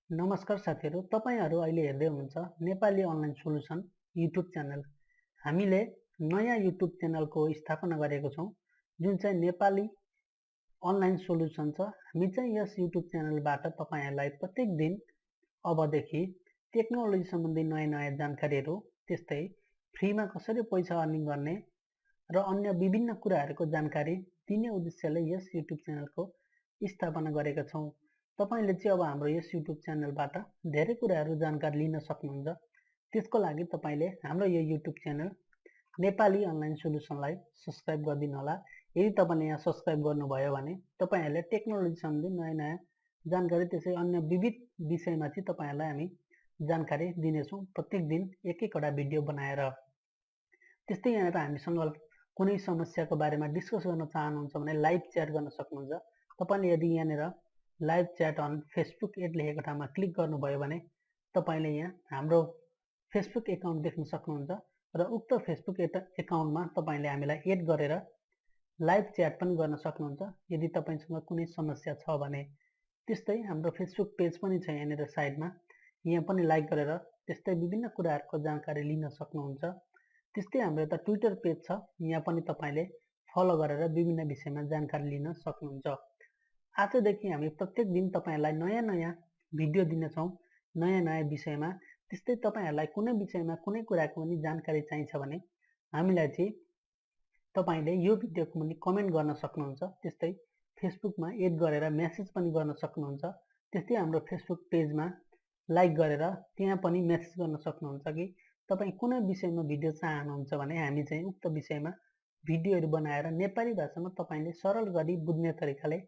नमस्कार साथीहरू, तपाईहरु अहिले हेर्दै हुनुहुन्छ Nepali online solution YouTube channel. हामीले नयाँ युट्युब च्यानलको स्थापना गरेको छौं जुन चाहिँ नेपाली अनलाइन सोलुसन छ। हामी चाहिँ यस युट्युब च्यानलबाट तपाईहरुलाई प्रत्येक दिन अबदेखि टेक्नोलोजी सम्बन्धी नयाँ जानकारीहरू, त्यस्तै फ्रीमा कसरी पैसा अर्निङ गर्ने र अन्य विभिन्न कुराहरूको जानकारी दिने उद्देश्यले यस युट्युब च्यानलको स्थापना गरेका छौं। तपाईले चाहिँ अब हाम्रो यस युट्युब च्यानलबाट धेरै कुराहरू जानकारी लिन सक्नुहुन्छ। त्यसको लागि तपाईले हाम्रो यो युट्युब च्यानल नेपाली अनलाइन सोलुसनलाई सब्स्क्राइब गरिदिनु होला। यदि तपाईले यहाँ सब्स्क्राइब गर्नुभयो भने तपाईहरुले टेक्नोलोजी सम्बन्धी नयाँ जानकारी, त्यसै अन्य विविध विषयमा चाहिँ तपाईहरुलाई हामी जानकारी दिनेछौं प्रत्येक दिन एक-एकवटा भिडियो बनाएर। त्यस्तै यहाँनिर हामीसँग कुनै समस्याको बारेमा डिस्कस गर्न चाहनुहुन्छ भने लाइभ च्याट गर्न सक्नुहुन्छ। तपाईले यदि यहाँनिर live chat on Facebook ad लेखेको ठाउँमा क्लिक गर्नुभयो भने तपाईले यहाँ हाम्रो फेसबुक एकाउन्ट देख्न सक्नुहुन्छ र उक्त फेसबुक एकाउन्टमा तपाईले हामीलाई एड गरेर लाइभ च्याट पनि गर्न सक्नुहुन्छ यदि तपाईसँग कुनै समस्या छ भने। त्यस्तै हाम्रो फेसबुक पेज पनि छ यहाँनिर साइडमा, यहाँ पनि लाइक गरेर त्यस्तै विभिन्न कुराहरूको जानकारी लिन सक्नुहुन्छ। त्यस्तै हाम्रो एउटा ट्विटर पेज छ, यहाँ पनि तपाईले फलो गरेर विभिन्न विषयमा जानकारी लिन सक्नुहुन्छ। आजदेखि हामी प्रत्येक दिन तपाईहरुलाई नयाँ भिडियो दिनेछौं नयाँ विषयमा। त्यस्तै तपाईहरुलाई कुनै विषयमा कुनै कुराको पनि जानकारी चाहिन्छ भने हामीलाई चाहिँ तपाईले यो भिडियोको मुनि कमेन्ट गर्न सक्नुहुन्छ। त्यस्तै फेसबुकमा एड गरेर मेसेज पनि गर्न सक्नुहुन्छ। त्यस्तै हाम्रो फेसबुक पेजमा लाइक गरेर त्यहाँ पनि मेसेज गर्न सक्नुहुन्छ कि तपाई कुनै विषयमा भिडियो चाहनुहुन्छ भने हामी चाहिँ उक्त विषयमा भिडियोहरू बनाएर नेपाली भाषामा तपाईले सरल गरी बुझ्ने तरिकाले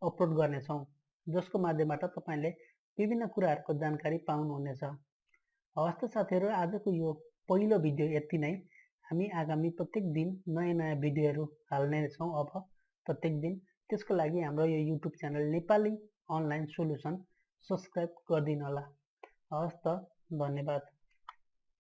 अपलोड गर्नेछौं, जसको माध्यमबाट तपाईले विभिन्न कुराहरूको जानकारी पाउनुहुनेछ। हवस् त साथीहरू, आजको यो पहिलो भिडियो यति नै। हामी आगामी प्रत्येक दिन नयाँ भिडियोहरू हाल्ने छौं अब प्रत्येक दिन। त्यसको लागि हाम्रो यो YouTube channel Nepali online solution subscribe गरिदिनु होला। हवस् त, धन्यवाद।